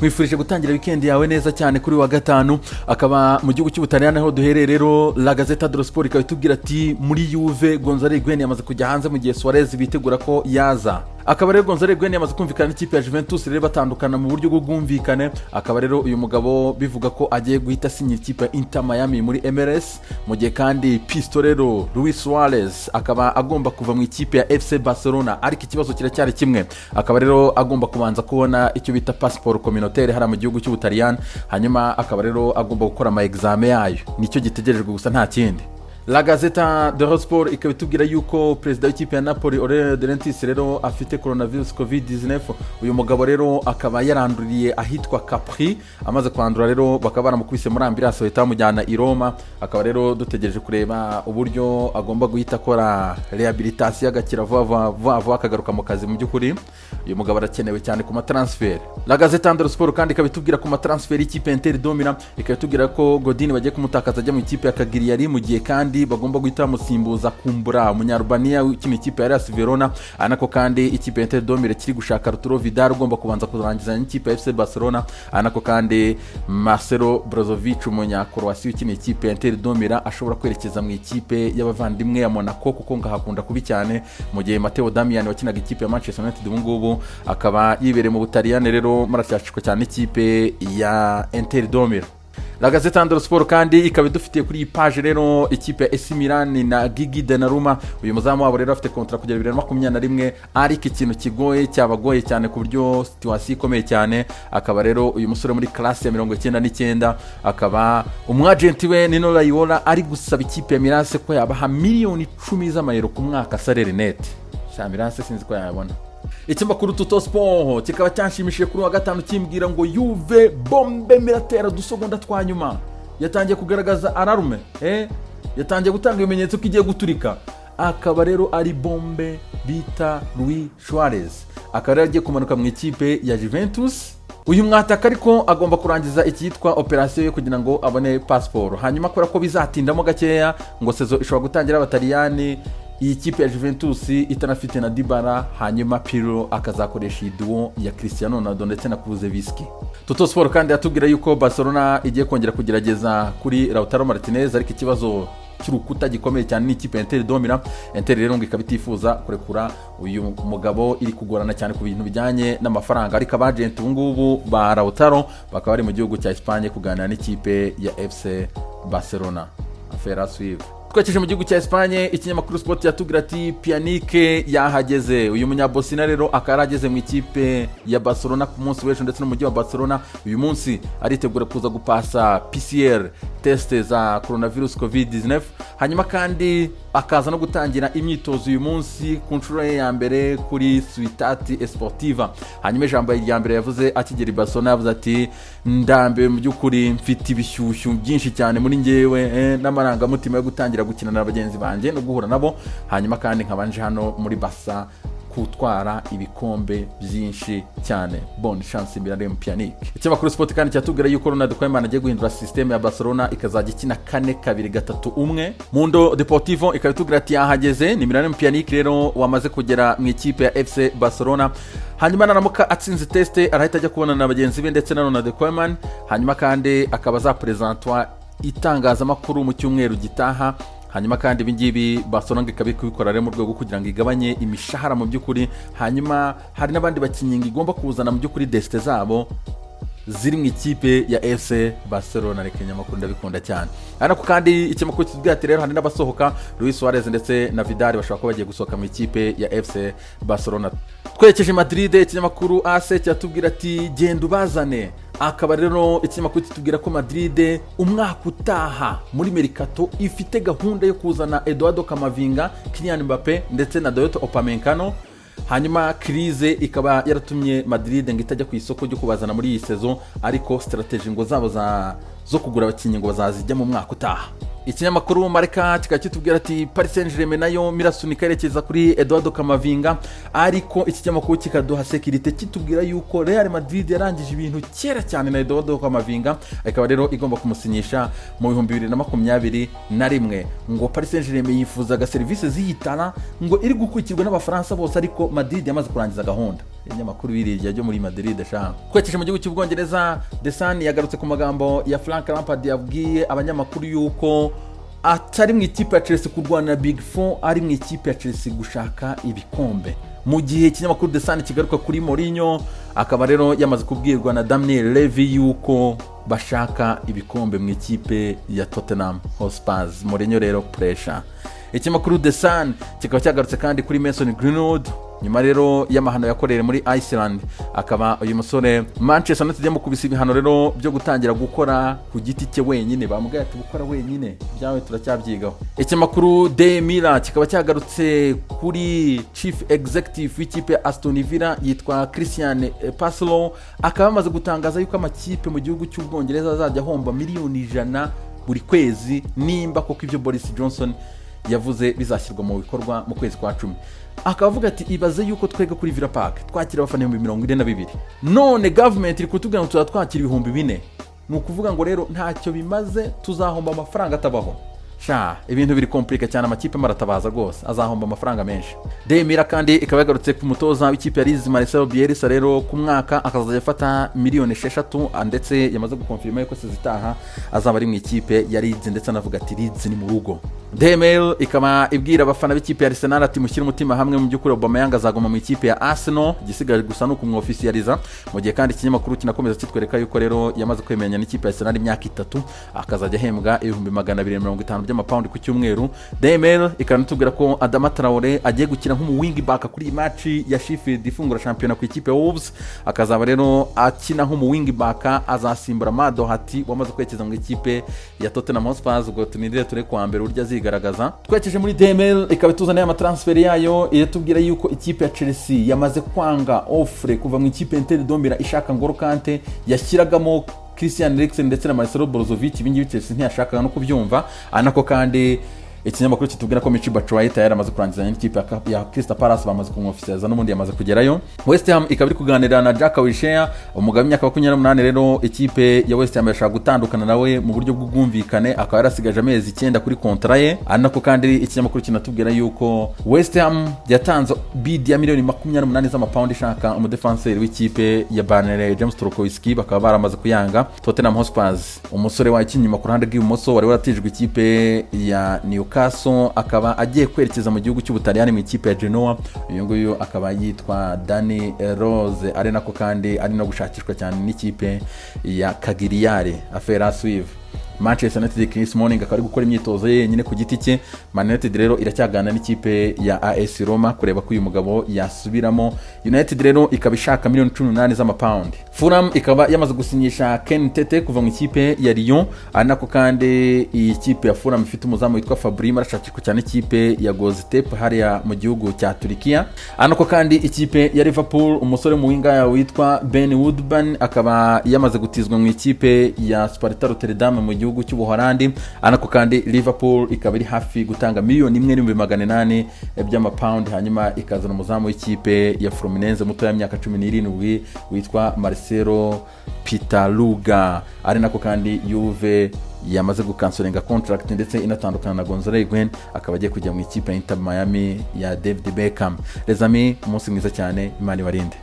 Nkwifurije gutangira weekend yawe neza cyane kuri wa gatanu. Akaba mu gihugu cy'Ubutaliyani aho duherereye rero, La Gazzetta dello Sport ikaba itubwira ati muri Juve Gonzalo Higuain yamaze kujya hanze, mu gihe Suarez bitegura ko yaza. Akaba rero Gonzalo Higuain yamaze kumvikana n'ikipe ya Juventus rero, batandukana mu buryo bw'ubwumvikane. Akaba rero uyu mugabo bivuga ko agiye guhita asinya ikipe ya Inter Miami muri MLS, mu gihe kandi Pistolero Luis Suarez akaba agomba kuva mu ikipe ya FC Barcelona, ariko ikibazo kiracyari kimwe. Akaba rero agomba kubanza kubona icyo bita passeport communautaire hariya mu gihugu cy'Ubutaliyani, hanyuma akaba rero agomba gukora ama examen yayo. Nicyo gitegerejwe gusa, nta kindi. La Gazzetta dello Sport ikaba itubwira yuko perezida w'ikipe ya Napoli, Aurelio De Laurentiis, rero afite coronavirus COVID-19. Uyu mugabo rero akaba yaranduriye ahitwa Capri. Amaze kwandura rero, bakaba baramukubise muri ambulance, bahita bamujyana i Roma. Akaba rero dutegereje kureba uburyo agomba guhita akora rehabilitation, agakira vuba vuba vuba vuba, akagaruka mu kazi. Mu by'ukuri uyu mugabo arakenewe cyane ku ma transfer. La Gazzetta dello Sport kandi ikaba itubwira ku ma transfer y'ikipe ya Inter de Milan, ikaba itubwira ko Godin bagiye kumutakaza ajya mu ikipe ya Cagliari, mu gihe kandi bagomba guhita bamusimbuza Kumbura, umunyarubaniya ukina ikipe ya Hellas Verona. Ari nako kandi ikipe ya Inter de Milan kiri gushaka Arturo Vidal, ugomba kubanza kurangiza n'ikipe ya FC Barcelona. Ari nako kandi Marcelo Brozovic, umunyakroatia ukina ikipe ya Inter de Milan, ashobora kwerekeza mu ikipe y'abavandimwe ya Monaco, kuko ngo ahakunda kubi cyane, mu gihe Matteo Darmian wakinaga ikipe ya Manchester United ubu ngubu akaba yibereye mu Butaliyani. Rero maracyashishwa cyane ikipe ya Inter de Milan. La Gazzetta dello Sport kandi ikaba idufitiye kuri iyi page rero ikipe ya AC Milan na Gigi Donnarumma. Uyu muzamu wabo rero afite contrat kugera 2021, ariko ikintu kigoye, cyabagoye cyane ku buryo situation ikomeye cyane, akaba rero uyu musore muri classe ya 99, akaba umwagenti we Mino Raiola ari gusaba ikipe ya Milan ko yabaha miliyoni 10 z'amayero ku mwaka, salaire net. Sha, Milan sinzi ko yayabona. Ikinyamakuru Tuttosport kikaba cyanshimishije kuri wa gatanu, kimbwira ngo Juve bombe miratera udusegonda twa nyuma, yatangiye kugaragaza alarme, yatangiye gutanga ibimenyetso ko igiye guturika. Akaba rero ari bombe bita Luis Suarez, akaba rero agiye kumanuka mu ikipe ya Juventus. Uyu mwataka ariko agomba kurangiza icyitwa opération yo kugira ngo abone pasiporo, hanyuma kubera ko bizatindamo gakeya, ngo saison ishobora gutangira Abataliyani iyi kipe ya Juventus itanafite na Dybala, hanyuma Pirlo akazakoresha iyi duo ya Cristiano Ronaldo ndetse na Kulusevski. Tuttosport kandi yatubwira yuko Barcelona igiye kongera kugerageza kuri Lautaro Martinez, ariko ikibazo cy'urukuta gikomeye cyane n'ikipe ya Inter de Milan. Inter rero ngo ikaba itifuza kurekura uyu mugabo, iri kugorana cyane ku bintu bijyanye n'amafaranga, ariko abagenti ubu ngubu ba Lautaro bakaba bari mu gihugu cya Espagne kuganira n'ikipe ya FC Barcelona. Affaire à suivre. Twerekeje mu gihugu cya Espagne, ikinyamakuru Sport yatubwira ati Pjanic yahageze. Uyu munyabosina rero akaba yarageze mu ikipe ya Barcelona ku munsi w'ejo, ndetse n'umujyi wa Barcelona. Uyu munsi aritegura kuza gupasa PCR test za coronavirus COVID-19, hanyuma kandi akaza no gutangira imyitozo uyu munsi ku nshuro ye ya mbere kuri Ciutat Esportiva. Hanyuma ijambo rya mbere yavuze akigera i Barcelona, yavuze ati: "Ndambiwe mu by'ukuri, mfite ibishyushyu byinshi cyane muri ngewe, n'amarangamutima yo gutangira gukina na bagenzi banjye no guhura nabo, hanyuma kandi nkaba nje hano muri Barça gutwara ibikombe byinshi cyane." Bonne chance, Miralem Pjanic. Ikinyamakuru Sport kandi cyatubwira yuko Ronald Koeman agiye guhindura système ya Barcelona, ikazajya ikina 4-2-3-1. Mundo Deportivo ikaba itubwira ati yahageze, ni Miralem Pjanic rero wamaze kugera mu ikipe ya FC Barcelona. Hanyuma naramuka atsinze test, arahita ajya kubonana na bagenzi be ndetse na Ronald Koeman, hanyuma kandi akaba azaprezentwa itangazamakuru mu cyumweru gitaha. Hanyuma kandi ibi ngibi Barcelona ngo ikaba iri kubikora rero mu rwego rwo kugira ngo igabanye imishahara mu by'ukuri. Hanyuma hari n'abandi bakinnyi ngo igomba kuzana, mu by'ukuri desite zabo ziri mu ikipe ya FC Barcelona. Reka inyamakuru, ndabikunda cyane. Ariko kandi ikinyamakuru kitubwira ati rero hari n'abasohoka, Luis Suarez ndetse na Vidal bashobora kuba bagiye gusohoka mu ikipe ya FC Barcelona. Twerekeje Madrid, ikinyamakuru AS kiratubwira ati genda ubazane. Akaba rero ikinyamakuru kitubwira ko Madrid umwaka utaha muri mercato ifite gahunda yo kuzana Eduardo Camavinga, Kylian Mbappe ndetse na Dayot Upamecano. Hanyuma crise ikaba yaratumye Madrid ngo itajya ku isoko ryo kubazana muri iyi saison, ariko stratégie ngo zabo zo kugura abakinnyi ngo bazazijya mu mwaka utaha. Ikinyamakuru Marca kikaba kitubwira ati Paris Saint Germain nayo mirasunika yerekeza kuri Eduardo Camavinga, ariko iki kinyamakuru kikaduha sécurité, kitubwira yuko Real Madrid yarangije ibintu kera cyane na Eduardo Camavinga, ikaba rero igomba kumusinyisha mu 2021. Ngo Paris Saint Germain yifuzaga serivisi z'iyi talent, ngo iri gukurikirwa n'Abafaransa bose, ariko Madrid yamaze kurangiza gahunda. Ibinyamakuru biriya byo muri Madrid sha. Twerekeje mu gihugu cy'Ubwongereza, The Sun yagarutse ku magambo ya Frank Lampard yabwiye abanyamakuru yuko atari mu ikipe ya Chelsea kurwanira Big Four, ari mu ikipe ya Chelsea gushaka ibikombe. Mu gihe ikinyamakuru The Sun kigaruka kuri Mourinho, akaba rero yamaze kubwirwa na Daniel Levy yuko bashaka ibikombe mu ikipe ya Tottenham Hotspur. Mourinho rero pressure. Ikinyamakuru The Sun kikaba cyagarutse kandi kuri Mason Greenwood nyuma rero y'amahano yakoreye muri Iceland, akaba uyu musore Manchester United yamukubise ibihano rero byo gutangira gukora ku giti cye wenyine. Bamubwiye ati: "Gukora wenyine byawe turacyabyigaho." Ikinyamakuru The Mirror kikaba cyagarutse kuri chief executive w'ikipe ya Aston Villa yitwa Christian Purslow, akaba yamaze gutangaza yuko amakipe mu gihugu cy'Ubwongereza azajya ahomba miliyoni 100 buri kwezi nimba koko ibyo Boris Johnson yavuze bizashyirwa mu bikorwa mu kwezi kwa 10. Akaba avuga ati: "Ibaze yuko twega kuri Villa Park twakira abafana 42,000, none government iri kutubwira ngo tuzaba twakira 4000. Ni ukuvuga ngo rero ntacyo bimaze, tuzahomba amafaranga atabaho." Sha, ibintu biri compliqué cyane, amakipe maratabaza rwose, azahomba amafaranga menshi. Demira kandi ikaba yagarutse ku mutoza w'ikipe ya Leeds, Marcelo Bielsa, rero ku mwaka akazajya afata miliyoni 6, ndetse yamaze gukonfirima yuko sezitaha azaba ari mu ikipe ya Leeds, ndetse anavuga ati: "Leeds ni mu rugo." Mail ikaba ibwira abafana b'ikipe ya Arsenal ati: "Mushyire umutima hamwe, mu by'ukuri Aubameyang azaguma mu ikipe ya Arsenal, igisigaye gusa ni ukumwofisiyaliza." Mu gihe kandi ikinyamakuru kinakomeza kitwereka yuko rero yamaze kwemeranya n'ikipe ya Arsenal imyaka 3, akazajya ahembwa 250,000 by'amapawundi ku cyumweru. Mail ikaba inatubwira ko Adama Traore agiye gukina nk'umu wing back kuri iyi match ya Sheffield ifungura shampiyona ku ikipe ya Wolves, akazaba rero akina nk'umu wing back, azasimbura Matt Doherty wamaze kwerekeza mu ikipe ya Tottenham Hotspur. Ubwo tunindire ture kuwa mbere uburyo azigaragaza. Twerekeje muri Mail, ikaba ituzaniye amatransfer yayo, iratubwira yuko ikipe ya Chelsea yamaze kwanga offre kuva mu ikipe ya Inter de Milan ishaka Ngolo Kante, yashyiragamo Christian Eriksen ndetse na Marcelo Brozovic. Ibi ngibi Chelsea ntiyashakaga no kubyumva. Ari nako kandi ikinyamakuru kitubwira ko Michy Batshuayi tayari amaze kurangizanya n'ikipe ya Crystal Palace, bamaze kumwofisiza, n'ubundi yamaze kugerayo. West Ham ikaba iri kuganira na Jack Wilshere, umugabo w'imyaka 28. Rero ikipe ya West Ham irashaka gutandukana nawe mu buryo bw'ubwumvikane, akaba yarasigaje amezi 9 kuri kontara ye. Ari nako kandi ikinyamakuru kinatubwira yuko West Ham yatanze bid ya miliyoni 28 z'amapawundi ishaka umudefanseri w'ikipe ya Burnley, James Tarkowski, bakaba baramaze kuyanga. Tottenham Hotspur, umusore wakinnye inyuma ku ruhande rw'ibumoso wari waratijwe ikipe ya Newcastle, akaba agiye kwerekeza mu gihugu cy'Ubutaliyani mu ikipe ya Genoa. Uyu nguyu akaba yitwa Danny Rose, ari nako kandi ari no gushakishwa cyane n'ikipe ya Cagliari. Affaire à suivre. Manchester United, Chris Smalling akaba ari gukora imyitozo ye yenyine ku giti cye. Man United rero iracyagana n'ikipe ya AS Roma kureba ko uyu mugabo yasubiramo. United rero ikaba ishaka miliyoni 18 z'amapawundi. Fulham ikaba yamaze gusinyisha Ken Tete kuva mu ikipe ya Lyon. Ari nako kandi iyi kipe ya Fulham ifite umuzamu witwa Fabri, arashakishwa cyane ikipe ya Goztepe hariya mu gihugu cya Turikiya. Ari nako kandi ikipe ya Liverpool, umusore mu winga witwa Ben Woodburn akaba yamaze gutizwa mu ikipe ya Sparta Rotterdam mu gihugu cy'Ubuholandi. Ari nako kandi Liverpool ikaba iri hafi gutanga miliyoni 1,800,000 by'amapawundi, hanyuma ikazana umuzamu w'ikipe ya Fluminense muto y'imyaka 17 witwa Marcelo Pitaluga. Ari nako kandi Juve yamaze gukansoringa contract ndetse inatandukana na Gonzalo Higuain, akaba agiye kujya mu ikipe ya Inter Miami ya David Beckham. Les amis, umunsi mwiza cyane, Imana ibarinde.